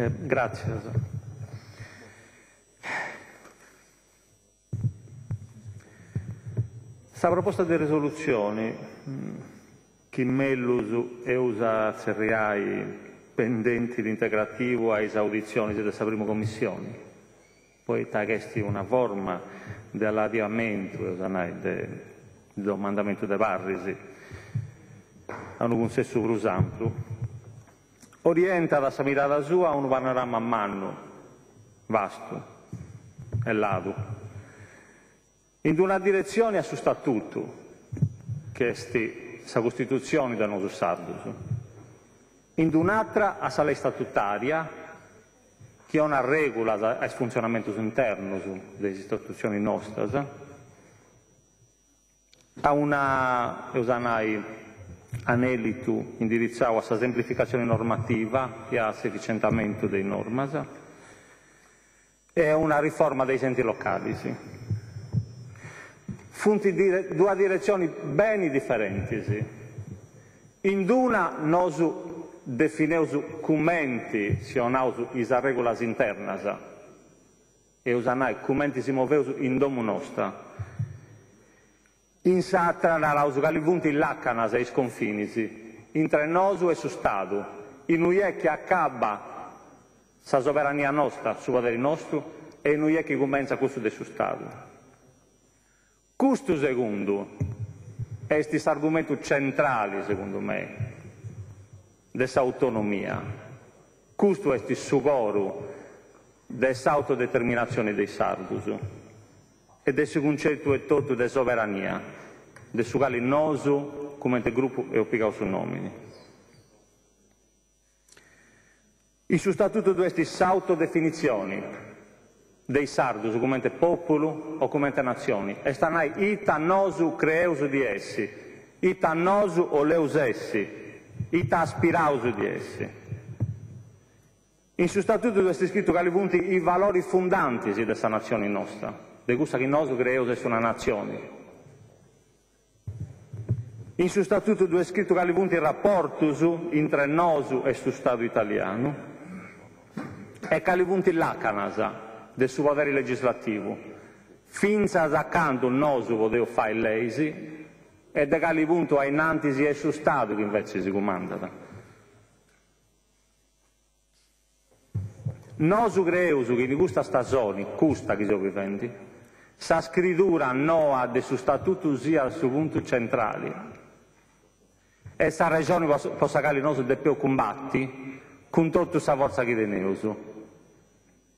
Gràtzias. Sa proposta de risolutzioni, chi mellus eus a tzerriai pendenti integrativu a is auditzionis de sa primu commissioni, poita ca est una forma de alladiamentu, eus a nai, de domandamentu de parris a unu cunsessu prus ampru, Orientat sa mirada sua a unu panorama mannu, vastu e ladu. In una diretzioni a su Statutu, chi est sa Costitutzioni de nosu sardus, in un'atra a sa lei statutaria, chi 'onat regulas a is funtzionamentus internus de is istitutzionis nostras, A una, eus a nai, anèlitu indiritzau a sa semplificatzioni normativa e a s'eficientamentu de is normas e a una riforma de is entis localis. Funt duas diretzionis beni diferentis. In una nosu defineus cumenti si 'onaus is arrègulas internas, Eus a nai cumenti si moveus in domu nosta. In s'atra naraus cali funt is làcanas e is confinis intre nosu e su Stadu, innui est chi acabat sa soberania nosta, su poderi nostru, e innui est chi cumentzat cussu de su Stadu. Custu segundu est s'argumentu centrali, segundu mei, de s'autonomia. Custu est su coru de s'autodeterminatzioni de is sardus e de su cuncetu etotu de soberania, de su cali nosu, cumenti grupu, eus pigau su nòmini. In su Statutu ddu est s'autodefinitzioni de is sardus cumenti pòpulu o cumenti natzioni, est a nai ita nosu creeus di essi, ita nosu 'oleus essi, ita aspiraus di essi. In su Statutu ddu est scritu cali funt is valoris fundantis de sa natzioni nosta, de cussa chi nosu creeus essi una natzioni. In su Statutu ddu est scritu cali funt is raportus intre nosu e su Stadu italianu e cali funt is làcanas de su poderi legislativu, fintzas a candu nosu podeus fai leis e de cali puntu a innantis est su Stadu chi invecis si cumandat. Nosu creeus chi in custa stasoni, custa chi seus bivendi, sa scridura noa de su Statutu siat su puntu centrali e sa rexoni po sa cali nosu depeus cumbati cun totu sa fortza chi teneus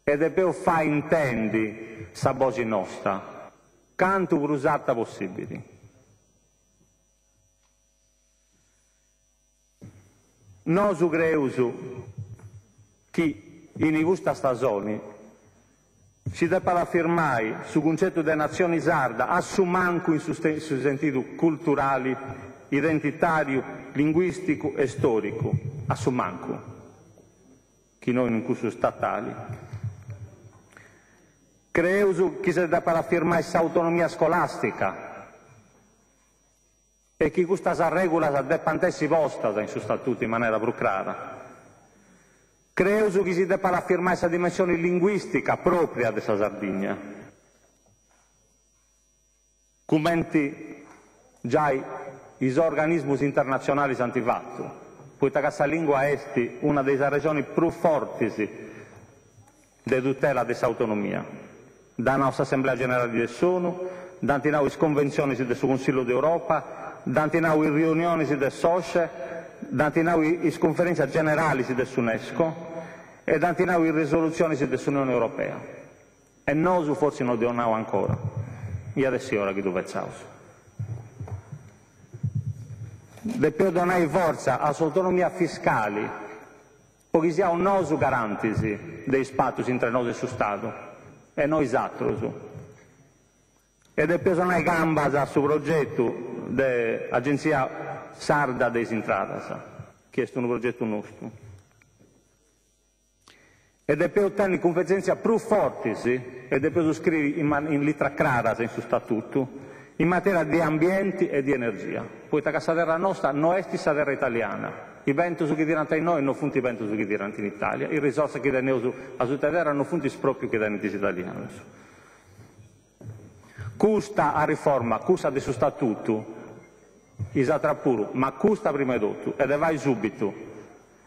e depeus fai intendi sa boxi nosta cantu prus arta possibili. Nosu creeus chi in custa stasoni si depat afirmai su cuncetu de natzioni sarda a su mancu in su sentidu culturali, identitàriu, linguìsticu e stòricu, a su mancu, chi no in cussu statali. Creeus chi si depat afirmai s'autonomia scolàstica E chi custas arrègulas depant essi postas in su Statutu in manera prus crara. Creeus chi si depat afirmai sa dimensioni linguìstica pròpria de sa Sardigna, cumenti giai is organismus internatzionalis ant fatu, poita ca sa lìngua est una de is arrexonis prus fortis de tutela de s'autonomia. Dd'at nau s'Assemblea Generali de s'ONU, dd'ant nau is conventzionis de su Cunsillu de Europa, dd'ant nau is riunionis de s'OSCE, dd'ant nau is cunferèntzias generalis de s'UNESCO e dd'ant nau is risolutzionis de s'Unioni Europea. E nosu forsis no dd'eus nau ancora. Iat essi ora chi ddu fetzaus. Depeus donai fortza a s'autonomia fiscali Po chi siaus nosu garantis de is patus intre nosu e su Stadu, e no is atrus. E depeus 'onai cambas a su progetu de Agentzia Sarda de is Intradas, chi est unu progetu nostu. E depeus tenni cumpetèntzias prus fortis e depeus scriri in litras craras in su Statutu in materia de ambienti e di energia, poita ca sa terra nosta no est sa terra italiana. Is bentus chi tirant innoi no funt is bentus chi tirant in Italia, is risorsas chi teneus asuta 'e terra no funt is pròpriu chi tenint is italianus. Custa arriforma, cussa de su statutu, is atras puru, ma custa prima 'e totu, est de fai subitu.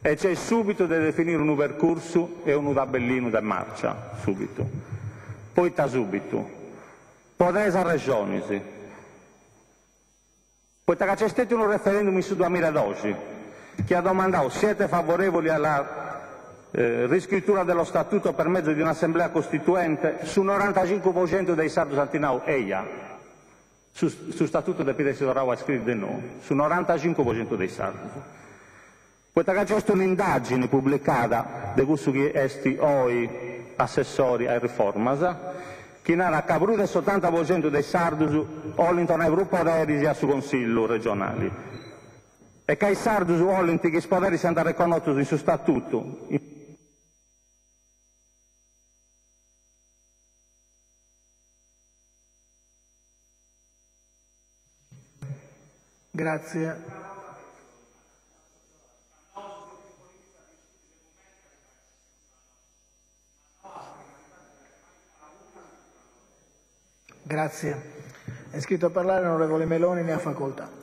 E c'est subitu de definiri unu percursu e unu tabellinu de marcia, subitu. Poita subitu? Po tres arrexonis. Poita ca c'est stetiu unu referendum in su duamiladoxi chi at domandau siete favorevoli alla riscrittura dello statuto per mezzo di un'assemblea costituente, su norantacincu po centu de is sardus ant nau eja, su su statutu depit essi torrau a scriri de nou, su norantacincu po centu de is sardus. Poita ca nc'est un'indagini publicada de cussu chi est oi assessori a is riformas, chi narat ca prus de s'otanta po centu de is sardus olint donai prus poderis a su Consillu regionali e ca is sardus olint chi is poderis siant arreconnotus in su statutu. Grazie. Grazie. È iscritto a parlare l'onorevole Meloni, ne ha facoltà.